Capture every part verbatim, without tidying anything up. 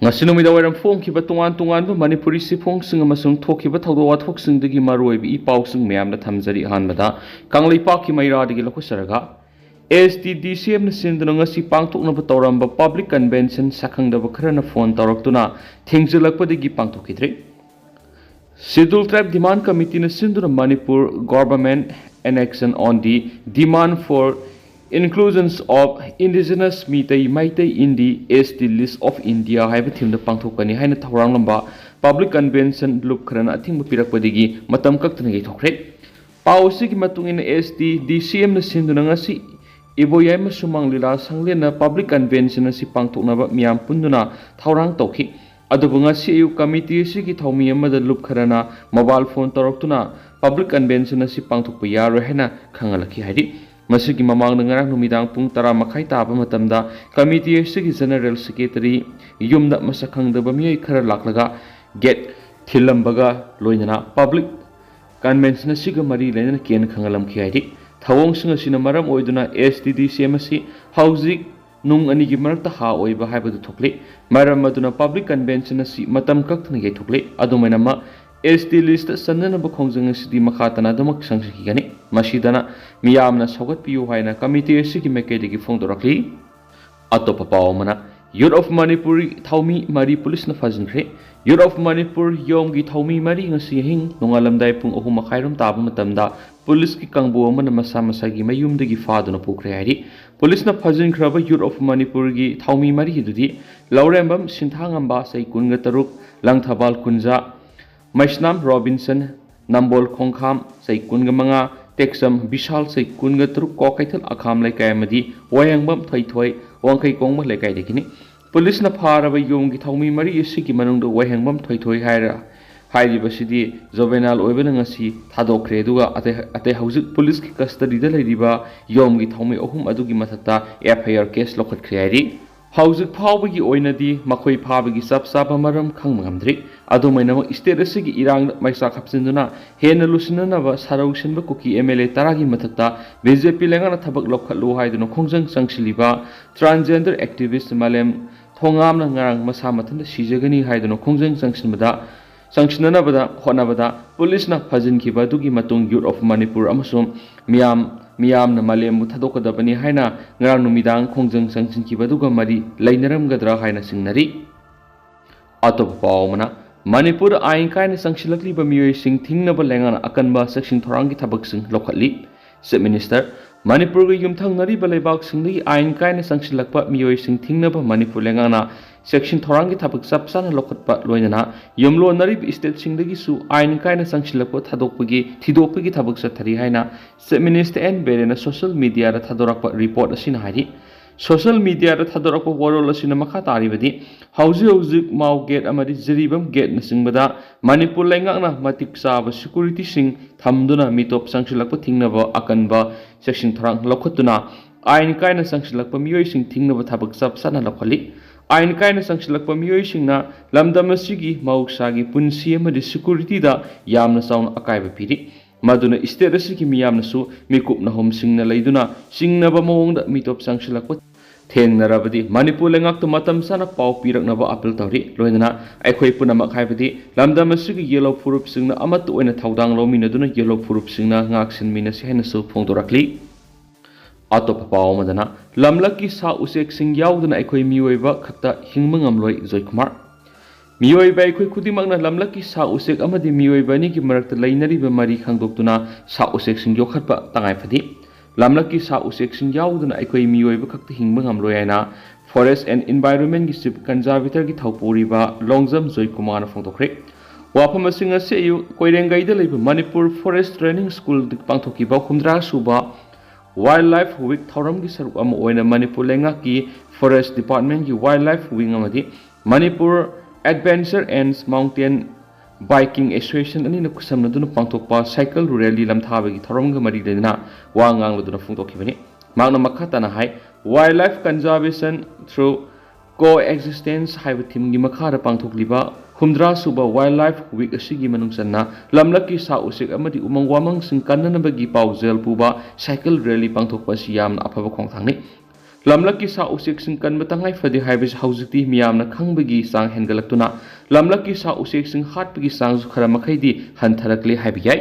ꯉꯁꯤ ꯅꯨꯃꯤꯗꯥꯡ ꯋꯥꯏꯔꯝ ꯐꯣꯡꯈꯤꯕ ꯇꯣꯉꯥꯟ ꯇꯣꯉꯥꯟꯕ ꯃꯅꯤꯄꯨꯔꯤ ꯆꯦꯐꯣꯡꯁꯤꯡ ꯑꯃꯁꯨꯡ ꯊꯣꯛꯈꯤꯕ ꯊꯧꯗꯣꯛ ꯋꯥꯊꯣꯛꯁꯤꯡꯗꯒꯤ ꯃꯔꯨꯑꯣꯏꯕ ꯏ ꯄꯥꯎꯁꯤꯡ ꯃꯌꯥꯝꯗ ꯊꯝꯖꯔꯤ꯫ ꯑꯍꯥꯟꯕꯗ ꯀꯪꯂꯩꯄꯥꯛꯀꯤ ꯃꯩꯔꯥꯗꯒꯤ ꯂꯧꯈꯠꯆꯔꯒ, ꯑꯦꯁ ꯇꯤ ꯗꯤ ꯁꯤ ꯑꯦꯝꯅ ꯁꯤꯟꯗꯨꯅ ꯉꯁꯤ ꯄꯥꯡꯊꯣꯛꯅꯕ ꯇꯧꯔꯝꯕ ꯄꯕ꯭ꯂꯤꯛ ꯀꯟꯚꯦꯟꯁꯟ ꯁꯛꯈꯪꯗꯕ ꯈꯔꯅ ꯐꯣꯟ ꯇꯧꯔꯛꯇꯨꯅ ꯊꯦꯡꯖꯤꯜꯂꯛꯄꯗꯒꯤ ꯄꯥꯡꯊꯣꯛꯈꯤꯗ꯭ꯔꯦ꯫ Scheduled Tribe Demand Committeeꯅ ꯁꯤꯟꯗꯨꯅ Manipur Government Inaction on the Demand for Inclusions of Indigenous Meitei, Meitei in the S T List of India ꯍꯥꯏꯕ ꯊꯤꯝꯗ ꯄꯥꯡꯊꯣꯛꯀꯅꯤ ꯍꯥꯏꯅ ꯊꯧꯔꯥꯡꯂꯝꯕ ꯄꯕ꯭ꯂꯤꯛ ꯀꯟꯚꯦꯟꯁꯟ ꯂꯨꯞ ꯈꯔꯅ ꯑꯊꯤꯡꯕ ꯄꯤꯔꯛꯄꯗꯒꯤ ꯃꯇꯝ ꯀꯛꯇꯅ ꯌꯩꯊꯣꯛꯈ꯭ꯔꯦ꯫ ꯄꯥꯎ ꯑꯁꯤꯒꯤ ꯃꯇꯨꯡ ꯏꯟꯅ, ꯑꯦꯁ ꯇꯤ ꯗꯤ ꯁꯤ ꯑꯦꯝꯅ ꯁꯤꯟꯗꯨꯅ ꯉꯁꯤ ꯏꯕꯣꯌꯥꯏꯃ ꯁꯨꯃꯥꯡ ꯂꯤꯂꯥ ꯁꯪꯂꯦꯟꯅ ꯄꯕ꯭ꯂꯤꯛ ꯀꯟꯚꯦꯟꯁꯟ ꯑꯁꯤ ꯄꯥꯡꯊꯣꯛꯅꯕ ꯃꯤꯌꯥꯝ ꯄꯨꯟꯗꯨꯅ ꯊꯧꯔꯥꯡ ꯇꯧꯈꯤ꯫ ꯑꯗꯨꯕꯨ ꯉꯁꯤ ꯑꯌꯨꯛ ꯀꯃꯤꯇꯤ ꯑꯁꯤꯒꯤ ꯊꯧꯃꯤ ꯑꯃꯗ ꯂꯨꯞ ꯈꯔꯅ ꯃꯣꯕꯥꯏꯜ ꯐꯣꯟ ꯇꯧꯔꯛꯇꯨꯅ ꯄꯕ꯭ꯂꯤꯛ ꯀꯟꯚꯦꯟꯁꯟ ꯑꯁꯤ ꯄꯥꯡꯊꯣꯛꯄ ꯌꯥꯔꯣꯏ ꯍꯥꯏꯅ ꯈꯪꯍꯜꯂꯛꯈꯤ ꯍꯥꯏꯔꯤ꯫ ꯃꯁꯤꯒꯤ ꯃꯃꯥꯡꯗ ꯉꯔꯥꯡ ꯅꯨꯃꯤꯗꯥꯡ ꯄꯨꯡ ꯇꯔꯥ ꯃꯈꯥꯏ ꯇꯥꯕ ꯃꯇꯝꯗ ꯀꯃꯤꯇꯤ ꯑꯁꯤꯒꯤ ꯖꯦꯅꯔꯦꯜ ꯁꯦꯀ꯭ꯔꯦꯇꯔꯤ ꯌꯨꯝꯗ ꯃꯁꯛ ꯈꯪꯗꯕ ꯃꯤꯑꯣꯏ ꯈꯔ ꯂꯥꯛꯂꯒ ꯒꯦꯠ ꯊꯤꯜꯂꯝꯕꯒ ꯂꯣꯏꯅꯅ ꯄꯕ꯭ꯂꯤꯛ ꯀꯟꯚꯦꯟꯁꯟ ꯑꯁꯤꯒ ꯃꯔꯤ ꯂꯩꯅꯅ ꯀꯦꯟ ꯈꯪꯍꯜꯂꯝꯈꯤ ꯍꯥꯏꯔꯤ꯫ ꯊꯧꯑꯣꯡꯁꯤꯡ ꯑꯁꯤꯅ ꯃꯔꯝ ꯑꯣꯏꯗꯨꯅ ꯑꯦꯁ ꯇꯤ ꯗꯤ ꯁꯤ ꯑꯦꯝ ꯑꯁꯤ ꯍꯧꯖꯤꯛ ꯅꯨꯡ ꯑꯅꯤꯒꯤ ꯃꯔꯛꯇ ꯍꯥ ꯑꯣꯏꯕ ꯍꯥꯏꯕꯗꯨ ꯊꯣꯛꯂꯤ꯫ ꯃꯔꯝ ꯑꯗꯨꯅ ꯄꯕ꯭ꯂꯤꯛ ꯀꯟꯚꯦꯟꯁꯟ ꯑꯁꯤ ꯃꯇꯝ ꯀꯛꯇꯅ ꯌꯩꯊꯣꯛꯂꯤ꯫ ꯑꯗꯨꯃꯥꯏꯅꯃꯛ, ꯑꯦꯁ ꯇꯤ ꯂꯤꯁꯇ ꯆꯟꯅꯅꯕ ꯈꯣꯡꯖꯪ ꯑꯁꯤꯗꯤ ꯃꯈꯥ ꯇꯥꯅ ꯑꯗꯨꯃꯛ ꯆꯪꯁꯤꯟꯈꯤꯒꯅꯤ꯫ ꯃꯁꯤꯗꯅ ꯃꯤꯌꯥꯝꯅ ꯁꯧꯒꯠꯄꯤꯌꯨ ꯍꯥꯏꯅ ꯀꯃꯤꯇꯤ ꯑꯁꯤꯒꯤ ꯃꯥꯏꯀꯩꯗꯒꯤ ꯐꯣꯡꯗꯣꯔꯛꯂꯤ꯫ ꯑꯇꯣꯞꯄ ꯄꯥꯎ ꯑꯃꯅ, Youth of Manipur ꯊꯧꯃꯤ ꯃꯔꯤ ꯄꯨꯂꯤꯁꯅ ꯐꯥꯖꯤꯟꯈ꯭ꯔꯦ꯫ Youth of Manipur ꯌꯣꯝꯒꯤ ꯊꯧꯃꯤ ꯃꯔꯤ ꯉꯁꯤ ꯑꯍꯤꯡ ꯅꯣꯡꯉꯥꯜꯂꯝꯗꯥꯏ ꯄꯨꯡ ꯑꯍꯨꯝ ꯃꯈꯥꯏꯔꯣꯝ ꯇꯥꯕ ꯃꯇꯝꯗ ꯄꯨꯂꯤꯁꯀꯤ ꯀꯥꯡꯕꯨ ꯑꯃꯅ ꯃꯁꯥ ꯃꯁꯥꯒꯤ ꯃꯌꯨꯝꯗꯒꯤ ꯐꯥꯗꯨꯅ ꯄꯨꯈ꯭ꯔꯦ ꯍꯥꯏꯔꯤ꯫ ꯄꯨꯂꯤꯁꯅ ꯐꯥꯖꯤꯟꯈ꯭ꯔꯕ Youth of Manipurꯒꯤ ꯊꯧꯃꯤ ꯃꯔꯤ ꯑꯗꯨꯗꯤ ꯂꯧꯔꯦꯝꯕꯝ ꯁꯤꯟꯊꯥꯉꯝꯕ, ꯆꯍꯤ ꯀꯨꯟꯒ ꯇꯔꯨꯛ, ꯂꯪꯊꯕꯥꯜ ꯀꯨꯟꯖꯥ, ꯃꯩꯁꯅꯥꯝ ꯔꯣꯕꯤꯟꯁꯟ, ꯅꯝꯕꯣꯜ ꯈꯣꯡꯈꯥꯝ, ꯆꯍꯤ ꯀꯨꯟꯒ ꯃꯉꯥ, ꯇꯦꯛꯆꯝ ꯕꯤꯁꯥꯜ, ꯆꯍꯤ ꯀꯨꯟꯒ ꯇꯔꯨꯛ, ꯀ꯭ꯋꯥꯀꯩꯊꯦꯜ ꯑꯈꯥꯝ ꯂꯩꯀꯥꯏ ꯑꯃꯗꯤ ꯋꯥꯍꯦꯡꯕꯝ ꯊꯣꯏꯊꯣꯏ, ꯋꯥꯡꯈꯩ ꯀꯣꯡꯕ ꯂꯩꯀꯥꯏꯗꯒꯤꯅꯤ꯫ ꯄꯨꯂꯤꯁꯅ ꯐꯥꯔꯕ ꯌꯣꯝꯒꯤ ꯊꯧꯃꯤ ꯃꯔꯤ ꯑꯁꯤꯒꯤ ꯃꯅꯨꯡꯗ ꯋꯥꯍꯦꯡꯕꯝ ꯊꯣꯏꯊꯣꯏ ꯍꯥꯏꯔ-, ꯍꯥꯏꯔꯤꯕꯁꯤꯗꯤ ꯖꯣꯕꯦꯅꯥꯏꯜ ꯑꯣꯏꯕꯅ ꯉꯁꯤ ꯊꯥꯗꯣꯛꯈ꯭ꯔꯦ꯫ ꯑꯗꯨꯒ ꯑꯇꯩ, ꯑꯇꯩ ꯍꯧꯖꯤꯛ ꯄꯨꯂꯤꯁꯀꯤ ꯀꯁꯇꯗꯤꯗ ꯂꯩꯔꯤꯕ ꯌꯣꯝꯒꯤ ꯊꯧꯃꯤ ꯑꯍꯨꯝ ꯑꯗꯨꯒꯤ ꯃꯊꯛꯇ ꯑꯦꯐ ꯑꯥꯏ ꯑꯥꯔ ꯀꯦꯁ ꯂꯧꯈꯠꯈ꯭ꯔꯦ ꯍꯥꯏꯔꯤ꯫ ꯍꯧꯖꯤꯛ ꯐꯥꯎꯕꯒꯤ ꯑꯣꯏꯅꯗꯤ ꯃꯈꯣꯏ ꯐꯥꯕꯒꯤ ꯆꯞ ꯆꯥꯕ ꯃꯔꯝ ꯈꯪꯕ ꯉꯝꯗ꯭ꯔꯤ꯫ ꯑꯗꯨꯃꯥꯏꯅꯃꯛ, ꯁ꯭ꯇꯦꯠ ꯑꯁꯤꯒꯤ ꯏꯔꯥꯡꯗ ꯃꯩꯆꯥꯛ ꯍꯥꯞꯆꯤꯟꯗꯨꯅ ꯍꯦꯟꯅ ꯂꯨꯁꯤꯟꯅꯅꯕ ꯁꯔꯧ ꯁꯤꯟꯕ ꯀꯨꯀꯤ ꯑꯦꯝ ꯑꯦꯜ ꯑꯦ ꯇꯔꯥꯒꯤ ꯃꯊꯛꯇ ꯕꯤ ꯖꯦ ꯄꯤ ꯂꯩꯉꯥꯛꯅ ꯊꯕꯛ ꯂꯧꯈꯠꯂꯨ ꯍꯥꯏꯗꯨꯅ ꯈꯣꯡꯖꯪ ꯆꯪꯁꯤꯜꯂꯤꯕ ꯇ꯭ꯔꯥꯟꯁꯖꯦꯟꯗꯔ ꯑꯦꯛꯇꯤꯚꯤꯁ꯭ꯠ ꯃꯥꯂꯦꯝ ꯈꯣꯡꯉꯥꯝꯅ ꯉꯔꯥꯡ ꯃꯁꯥ ꯃꯊꯟꯇ ꯁꯤꯖꯒꯅꯤ ꯍꯥꯏꯗꯨꯅ ꯈꯣꯡꯖꯪ ꯆꯪꯁꯤꯟꯕꯗ, ꯆꯪꯁꯤꯟꯅꯅꯕꯗ ꯍꯣꯠꯅꯕꯗ ꯄꯨꯂꯤꯁꯅ ꯐꯥꯖꯤꯟꯈꯤꯕ ꯑꯗꯨꯒꯤ ꯃꯇꯨꯡ Youth of Manipur ꯑꯃꯁꯨꯡ ꯃꯤꯌꯥꯝ, ꯃꯤꯌꯥꯝꯅ ꯃꯥꯂꯦꯝꯕꯨ ꯊꯥꯗꯣꯛꯀꯗꯕꯅꯤ ꯍꯥꯏꯅ ꯉꯔꯥꯡ ꯅꯨꯃꯤꯗꯥꯡ ꯈꯣꯡꯖꯪ ꯆꯪꯁꯤꯟꯈꯤꯕ ꯑꯗꯨꯒ ꯃꯔꯤ ꯂꯩꯅꯔꯝꯒꯗ꯭ꯔꯥ ꯍꯥꯏꯅ ꯆꯤꯡꯅꯔꯤ꯫ ꯑꯇꯣꯞꯄ ꯄꯥꯎ ꯑꯃꯅ, ꯃꯅꯤꯄꯨꯔꯗ ꯑꯥꯏꯟ ꯀꯥꯏꯅ ꯆꯪꯁꯤꯜꯂꯛꯂꯤꯕ ꯃꯤꯑꯣꯏꯁꯤꯡ ꯊꯤꯡꯅꯕ ꯂꯩꯉꯥꯛꯅ ꯑꯀꯟꯕ ꯆꯦꯛꯁꯤꯟ ꯊꯧꯔꯥꯡꯒꯤ ꯊꯕꯛꯁꯤꯡ ꯂꯧꯈꯠꯂꯤ꯫ Chief Minister, ꯃꯅꯤꯄꯨꯔꯒ ꯌꯨꯝꯊꯪꯅꯔꯤꯕ ꯂꯩꯕꯥꯛꯁꯤꯡꯗꯒꯤ ꯑꯥꯏꯟ ꯀꯥꯏꯅ ꯆꯪꯁꯤꯜꯂꯛꯄ ꯃꯤꯑꯣꯏꯁꯤꯡ ꯊꯤꯡꯅꯕ ꯃꯅꯤꯄꯨꯔ ꯂꯩꯉꯥꯛꯅ ꯆꯦꯛꯁꯤꯟ ꯊꯧꯔꯥꯡꯒꯤ ꯊꯕꯛ ꯆꯞ ꯆꯥꯅ ꯂꯧꯈꯠꯄ ꯂꯣꯏꯅꯅ ꯌꯨꯝꯂꯣꯟꯅꯔꯤꯕ stateꯁꯤꯡꯗꯒꯤꯁꯨ ꯑꯥꯏꯟ ꯀꯥꯏꯅ ꯆꯪꯁꯤꯜꯂꯛꯄ ꯊꯥꯗꯣꯛꯄꯒꯤ, ꯊꯤꯗꯣꯛꯄꯒꯤ ꯊꯕꯛ ꯆꯠꯊꯔꯤ ꯍꯥꯏꯅ Chief Minister N ꯕꯤꯔꯦꯟꯅ social mediaꯗ ꯊꯥꯗꯣꯔꯛꯄ report ꯑꯁꯤꯅ ꯍꯥꯏꯔꯤ꯫ Social mediaꯗ ꯊꯥꯗꯣꯔꯛꯄ ꯋꯥꯔꯣꯜ ꯑꯁꯤꯅ ꯃꯈꯥ ꯇꯥꯔꯤꯕꯗꯤ, ꯍꯧꯖꯤꯛ ꯍꯧꯖꯤꯛ ꯃꯥꯎ gate ꯑꯃꯗꯤ ꯖꯤꯔꯤꯕꯥꯝ gateꯅꯆꯤꯡꯕꯗ ꯃꯅꯤꯄꯨꯔ ꯂꯩꯉꯥꯛꯅ ꯃꯇꯤꯛ ꯆꯥꯕ securityꯁꯤꯡ ꯊꯝꯗꯨꯅ ꯃꯤꯇꯣꯞ ꯆꯪꯁꯤꯜꯂꯛꯄ ꯊꯤꯡꯅꯕ ꯑꯀꯟꯕ ꯆꯦꯛꯁꯤꯟ ꯊꯧꯔꯥꯡ ꯂꯧꯈꯠꯇꯨꯅ ꯑꯥꯏꯟ ꯀꯥꯏꯅ ꯆꯪꯁꯤꯜꯂꯛꯄ ꯃꯤꯑꯣꯏꯁꯤꯡ ꯊꯤꯡꯅꯕ ꯊꯕꯛ ꯆꯞ ꯆꯥꯅ ꯂꯧꯈꯠꯂꯤ꯫ ꯑꯥꯏꯟ ꯀꯥꯏꯅ ꯆꯪꯁꯤꯜꯂꯛꯄ ꯃꯤꯑꯣꯏꯁꯤꯡꯅ ꯂꯝꯗꯝ ꯑꯁꯤꯒꯤ ꯃꯍꯧꯁꯥꯒꯤ ꯄꯨꯟꯁꯤ ꯑꯃꯗꯤ securityꯗ ꯌꯥꯝꯅ ꯆꯥꯎꯅ ꯑꯀꯥꯏꯕ ꯄꯤꯔꯤ꯫ ꯃꯗꯨꯅ state ꯑꯁꯤꯒꯤ ꯃꯤꯌꯥꯝꯅꯁꯨ ꯃꯤꯀꯨꯞ ꯅꯥꯍꯨꯝ ꯁꯤꯡꯅ ꯂꯩꯗꯨꯅ ꯆꯤꯡꯅꯕ ꯃꯑꯣꯡꯗ ꯃꯤꯇꯣꯞ ꯆꯪꯁꯤꯜꯂꯛꯄ ꯊꯦꯡꯅꯔꯕꯗꯤ ꯃꯅꯤꯄꯨꯔ ꯂꯩꯉꯥꯛꯇ ꯃꯇꯝ ꯆꯥꯅ ꯄꯥꯎ ꯄꯤꯔꯛꯅꯕ appeal ꯇꯧꯔꯤ꯫ ꯂꯣꯏꯅꯅ ꯑꯩꯈꯣꯏ ꯄꯨꯝꯅꯃꯛ, ꯍꯥꯏꯕꯗꯤ ꯂꯝꯗꯝ ꯑꯁꯤꯒꯤ ꯌꯦꯜꯍꯧ ꯐꯨꯔꯨꯞꯁꯤꯡꯅ ꯑꯃꯠꯇ ꯑꯣꯏꯅ ꯊꯧꯗꯥꯡ ꯂꯧꯃꯤꯟꯅꯗꯨꯅ ꯌꯦꯜꯍꯧ ꯐꯨꯔꯨꯞꯁꯤꯡꯅ ꯉꯥꯛ ꯁꯦꯟꯃꯤꯟꯅꯁꯤ ꯍꯥꯏꯅꯁꯨ ꯐꯣꯡꯗꯣꯔꯛꯂꯤ꯫ ꯑꯇꯣꯞꯄ ꯄꯥꯎ ꯑꯃꯗꯅ, ꯂꯝꯂꯛꯀꯤ ꯁꯥ ꯎꯆꯦꯛꯁꯤꯡ ꯌꯥꯎꯗꯅ ꯑꯩꯈꯣꯏ ꯃꯤꯑꯣꯏꯕ ꯈꯛꯇ ꯍꯤꯡꯕ ꯉꯝꯂꯣꯏ, ꯖꯣꯏꯀꯨꯃꯥꯔ꯫ ꯃꯤꯑꯣꯏꯕ ꯑꯩꯈꯣꯏ ꯈꯨꯗꯤꯡꯃꯛꯅ ꯂꯝꯂꯛꯀꯤ ꯁꯥ ꯎꯆꯦꯛ ꯑꯃꯗꯤ ꯃꯤꯑꯣꯏꯕ ꯑꯅꯤꯒꯤ ꯃꯔꯛꯇ ꯂꯩꯅꯔꯤꯕ ꯃꯔꯤ ꯈꯪꯗꯣꯛꯇꯨꯅ ꯁꯥ ꯎꯆꯦꯛꯁꯤꯡ ꯌꯣꯛꯈꯠꯄ ꯇꯉꯥꯏ ꯐꯗꯦ꯫ ꯂꯝꯂꯛꯀꯤ ꯁꯥ ꯎꯆꯦꯛꯁꯤꯡ ꯌꯥꯎꯗꯅ ꯑꯩꯈꯣꯏ ꯃꯤꯑꯣꯏꯕ ꯈꯛꯇ ꯍꯤꯡꯕ ꯉꯝꯂꯣꯏ ꯍꯥꯏꯅ Forest and Environmentꯀꯤ Chief Conservatorꯒꯤ ꯊꯧꯄꯨꯔꯤꯕ ꯂꯣꯡꯖꯝ ꯖꯣꯏꯀꯨꯃꯥꯔꯅ ꯐꯣꯡꯗꯣꯛꯈ꯭ꯔꯦ꯫ ꯋꯥꯐꯝ ꯑꯁꯤ ꯉꯁꯤ ꯑꯌꯨꯛ ꯀꯣꯏꯔꯦꯡꯒꯩꯗ ꯂꯩꯕ ꯃꯅꯤꯄꯨꯔ Forest Training Schoolꯗ ꯄꯥꯡꯊꯣꯛꯈꯤꯕ ꯍꯨꯝꯗ꯭ꯔꯥ ꯁꯨꯕ Wildlife Week ꯊꯧꯔꯝꯒꯤ ꯁꯔꯨꯛ ꯑꯃ ꯑꯣꯏꯅ ꯃꯅꯤꯄꯨꯔ ꯂꯩꯉꯥꯛꯀꯤ Forest Departmentꯀꯤ Wildlife Wing ꯑꯃꯗꯤ Manipur Adventure and Mountain Biking Association ꯑꯅꯤꯅ ꯈꯨꯠꯁꯝꯅꯗꯨꯅ ꯄꯥꯡꯊꯣꯛꯄ cycle rally ꯂꯝꯊꯥꯕꯒꯤ ꯊꯧꯔꯝꯒ ꯃꯔꯤ ꯂꯩꯅꯅ ꯋꯥ ꯉꯥꯡꯂꯗꯨꯅ ꯐꯣꯡꯗꯣꯛꯈꯤꯕꯅꯤ꯫ ꯃꯍꯥꯛꯅ ꯃꯈꯥ ꯇꯥꯅ ꯍꯥꯏ, Wildlife Conservation Through Coexistence ꯍꯥꯏꯕ themeꯒꯤ ꯃꯈꯥꯗ ꯄꯥꯡꯊꯣꯛꯂꯤꯕ ꯍꯨꯝꯗ꯭ꯔꯥ ꯁꯨꯕ Wildlife Week ꯑꯁꯤꯒꯤ ꯃꯅꯨꯡ ꯆꯟꯅ ꯂꯝꯂꯛꯀꯤ ꯁꯥ ꯎꯆꯦꯛ ꯑꯃꯗꯤ ꯎꯃꯪ ꯋꯥꯃꯪꯁꯤꯡ ꯀꯟꯅꯅꯕꯒꯤ ꯄꯥꯎꯖꯦꯜ ꯄꯨꯕ cycle rally ꯄꯥꯡꯊꯣꯛꯄ ꯑꯁꯤ ꯌꯥꯝꯅ ꯑꯐꯕ ꯈꯣꯡꯊꯥꯡꯅꯤ꯫ ꯂꯝꯂꯛꯀꯤ ꯁꯥ ꯎꯆꯦꯛꯁꯤꯡ ꯀꯟꯕ ꯇꯉꯥꯏ ꯐꯗꯦ ꯍꯥꯏꯕꯁꯤ ꯍꯧꯖꯤꯛꯇꯤ ꯃꯤꯌꯥꯝꯅ ꯈꯪꯕꯒꯤ ꯆꯥꯡ ꯍꯦꯟꯒꯠꯂꯛꯇꯨꯅ ꯂꯝꯂꯛꯀꯤ ꯁꯥ ꯎꯆꯦꯛꯁꯤꯡ ꯍꯥꯠꯄꯒꯤ ꯆꯥꯡꯁꯨ ꯈꯔ ꯃꯈꯩꯗꯤ ꯍꯟꯊꯔꯛꯂꯦ ꯍꯥꯏꯕ ꯌꯥꯏ꯫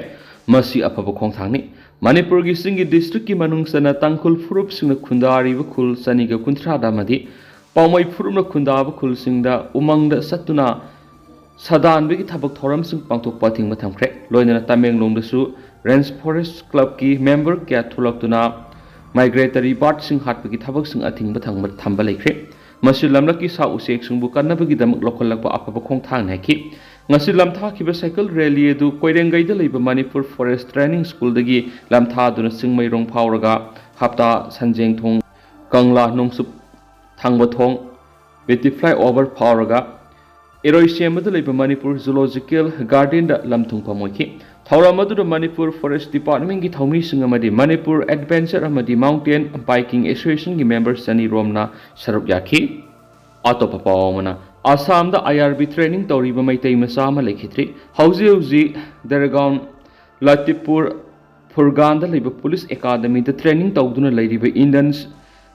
ꯃꯁꯤ ꯑꯐꯕ ꯈꯣꯡꯊꯥꯡꯅꯤ꯫ ꯃꯅꯤꯄꯨꯔꯒꯤ ꯆꯤꯡꯒꯤ ꯗꯤꯁꯇ꯭ꯔꯤꯛꯀꯤ ꯃꯅꯨꯡ ꯆꯟꯅ ꯇꯥꯡꯈꯨꯜ ꯐꯨꯔꯨꯞꯁꯤꯡꯅ ꯈꯨꯟꯗꯥꯔꯤꯕ ꯈꯨꯜ ꯆꯅꯤꯒ ꯀꯨꯟꯊ꯭ꯔꯥꯗ ꯑꯃꯗꯤ ꯄꯥꯎꯃꯩ ꯐꯨꯔꯨꯞꯅ ꯈꯨꯟꯗꯥꯕ ꯈꯨꯜꯁꯤꯡꯗ ꯎꯃꯪꯗ ꯆꯠꯇꯨꯅ ꯁꯥꯗꯥꯟꯕꯒꯤ ꯊꯕꯛ ꯊꯧꯔꯝꯁꯤꯡ ꯄꯥꯡꯊꯣꯛꯄ ꯑꯊꯤꯡꯕ ꯊꯝꯈ꯭ꯔꯦ꯫ ꯂꯣꯏꯅꯅ ꯇꯃꯦꯡꯂꯣꯡꯗꯁꯨ Range Forest Clubꯀꯤ member ꯀꯌꯥ ꯊꯣꯛꯂꯛꯇꯨꯅ migratory birdꯁꯤꯡ ꯍꯥꯠꯄꯒꯤ ꯊꯕꯛꯁꯤꯡ ꯑꯊꯤꯡꯕ ꯊꯝꯕ, ꯊꯝꯕ ꯂꯩꯈ꯭ꯔꯦ꯫ ꯃꯁꯤ ꯂꯝꯂꯛꯀꯤ ꯁꯥ ꯎꯆꯦꯛꯁꯤꯡꯕꯨ ꯀꯟꯅꯕꯒꯤꯗꯃꯛ ꯂꯧꯈꯠꯂꯛꯄ ꯑꯐꯕ ꯈꯣꯡꯊꯥꯡꯅꯤ ꯍꯥꯏꯈꯤ꯫ ꯉꯁꯤ ꯂꯝꯊꯥꯈꯤꯕ cycle rally ꯑꯗꯨ ꯀꯣꯏꯔꯦꯡꯒꯩꯗ ꯂꯩꯕ Manipur Forest Training Schoolꯗꯒꯤ ꯂꯝꯊꯥꯗꯨꯅ ꯆꯤꯡꯃꯩꯔꯣꯡ ꯐꯥꯎꯔꯒ ꯍꯞꯇꯥ ꯁꯟꯖꯦꯡꯊꯣꯡ, ꯀꯪꯂꯥ, ꯅꯣꯡꯆꯨꯞ ꯊꯥꯡꯕꯊꯣꯡ, ꯕꯤꯇꯤ flyover ꯐꯥꯎꯔꯒ ꯏꯔꯣꯏꯁꯦꯝꯕꯗ ꯂꯩꯕ Manipur Zoological Gardenꯗ ꯂꯝ ꯊꯨꯡꯐꯝ ꯑꯣꯏꯈꯤ꯫ ꯊꯧꯔꯝ ꯑꯗꯨꯗ Manipur Forest Departmentꯀꯤ ꯊꯧꯃꯤꯁꯤꯡ ꯑꯃꯗꯤ Manipur Adventure ꯑꯃꯗꯤ Mountain Biking Associationꯒꯤ member ꯆꯅꯤ ꯔꯣꯝꯅ ꯁꯔꯨꯛ ꯌꯥꯈꯤ꯫ ꯑꯇꯣꯞꯄ ꯄꯥꯎ ꯑꯃꯅ, ꯑꯁꯥꯝꯗ IRB training ꯇꯧꯔꯤꯕ ꯃꯩꯇꯩ ꯃꯆꯥ ꯑꯃ ꯂꯩꯈꯤꯗ꯭ꯔꯦ꯫ ꯍꯧꯖꯤꯛ ꯍꯧꯖꯤꯛ ꯗꯦꯔꯒꯥꯎꯟ ꯂꯇꯤꯄꯨꯔ ꯐꯨꯔꯒꯥꯟꯗ ꯂꯩꯕ police academyꯗ training ꯇꯧꯗꯨꯅ ꯂꯩꯔꯤꯕ Indian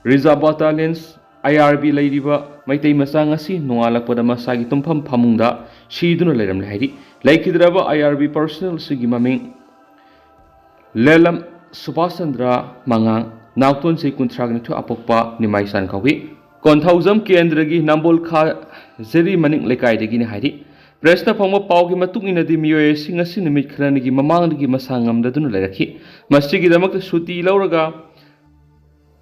Reserve Battalionꯁ, IRB ꯂꯩꯔꯤꯕ ꯃꯩꯇꯩ ꯃꯆꯥ ꯉꯁꯤ ꯅꯣꯡꯉꯥꯜꯂꯛꯄꯗ ꯃꯁꯥꯒꯤ ꯇꯨꯝꯐꯝ ꯐꯃꯨꯡꯗ ꯁꯤꯗꯨꯅ ꯂꯩꯔꯝꯂꯦ ꯍꯥꯏꯔꯤ꯫ ꯂꯩꯈꯤꯗ꯭ꯔꯕ IRB personnelꯁꯤꯒꯤ ꯃꯃꯤꯡ ꯂꯦꯂꯝ ꯁꯨꯕꯥꯁ ꯆꯟꯗ꯭ꯔ ꯃꯉꯥꯡ, ꯅꯥꯎꯇꯣꯟ ꯆꯍꯤ ꯀꯨꯟꯊ꯭ꯔꯥꯒ ꯅꯤꯊꯣꯏ ꯑꯄꯣꯛꯄ ꯅꯤꯃꯥꯏ ꯆꯥꯟ ꯀꯧꯏ꯫ ꯀꯣꯟꯊꯧꯖꯝ ꯀꯦꯟꯗ꯭ꯔꯒꯤ ꯅꯝꯕꯣꯜ ꯈꯥ ꯖꯦꯔꯤ ꯃꯅꯤꯡ ꯂꯩꯀꯥꯏꯗꯒꯤꯅꯤ ꯍꯥꯏꯔꯤ꯫ Pressꯇ ꯐꯪꯕ ꯄꯥꯎꯒꯤ ꯃꯇꯨꯡ ꯏꯟꯅꯗꯤ ꯃꯤꯑꯣꯏ ꯑꯁꯤ ꯉꯁꯤ ꯅꯨꯃꯤꯠ ꯈꯔꯅꯤꯒꯤ ꯃꯃꯥꯡꯗꯒꯤ ꯃꯁꯥ ꯉꯝꯗꯗꯨꯅ ꯂꯩꯔꯛꯈꯤ꯫ ꯃꯁꯤꯒꯤꯗꯃꯛꯇ ꯁꯨꯇꯤ ꯂꯧꯔꯒ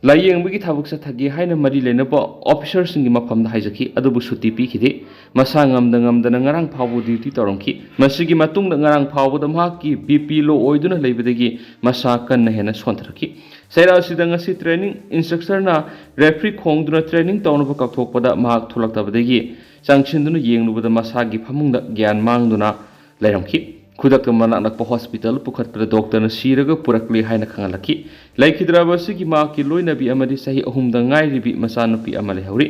ꯂꯥꯌꯦꯡꯕꯒꯤ ꯊꯕꯛ ꯆꯠꯊꯒꯦ ꯍꯥꯏꯅ ꯃꯔꯤ ꯂꯩꯅꯕ officerꯁꯤꯡꯒꯤ ꯃꯐꯝꯗ ꯍꯥꯏꯖꯈꯤ, ꯑꯗꯨꯕꯨ ꯁꯨꯇꯤ ꯄꯤꯈꯤꯗꯦ꯫ ꯃꯁꯥ ꯉꯝꯗ ꯉꯝꯗꯅ ꯉꯔꯥꯡ ꯐꯥꯎꯕ duty ꯇꯧꯔꯝꯈꯤ꯫ ꯃꯁꯤꯒꯤ ꯃꯇꯨꯡꯗ ꯉꯔꯥꯡ ꯐꯥꯎꯕꯗ ꯃꯍꯥꯛꯀꯤ BP low ꯑꯣꯏꯗꯨꯅ ꯂꯩꯕꯗꯒꯤ ꯃꯁꯥ ꯀꯟꯅ ꯍꯦꯟꯅ ꯁꯣꯟꯊꯔꯛꯈꯤ꯫ ꯆꯩꯔꯥꯎ ꯑꯁꯤꯗ ꯉꯁꯤ training instructorꯅ referee ꯈꯣꯡꯗꯨꯅ training ꯇꯧꯅꯕ ꯀꯧꯊꯣꯛꯄꯗ ꯃꯍꯥꯛ ꯊꯣꯛꯂꯛꯇꯕꯗꯒꯤ ꯆꯪꯁꯤꯟꯗꯨꯅ ꯌꯦꯡꯂꯨꯕꯗ ꯃꯁꯥꯒꯤ ꯐꯃꯨꯡꯗ ꯒ꯭ꯌꯥꯟ ꯃꯥꯡꯗꯨꯅ ꯂꯩꯔꯝꯈꯤ꯫ ꯈꯨꯗꯛꯇ ꯃꯅꯥꯛ ꯅꯛꯄ hospital ꯄꯨꯈꯠꯄꯗ doctorꯅ ꯁꯤꯔꯒ ꯄꯨꯔꯛꯂꯦ ꯍꯥꯏꯅ ꯈꯪꯍꯜꯂꯛꯈꯤ꯫ ꯂꯩꯈꯤꯗ꯭ꯔꯕ ꯑꯁꯤꯒꯤ ꯃꯍꯥꯛꯀꯤ ꯂꯣꯏꯅꯕꯤ ꯑꯃꯗꯤ ꯆꯍꯤ ꯑꯍꯨꯝꯗ ꯉꯥꯏꯔꯤꯕꯤ ꯃꯆꯥꯅꯨꯄꯤ ꯑꯃ ꯂꯩꯍꯧꯔꯤ꯫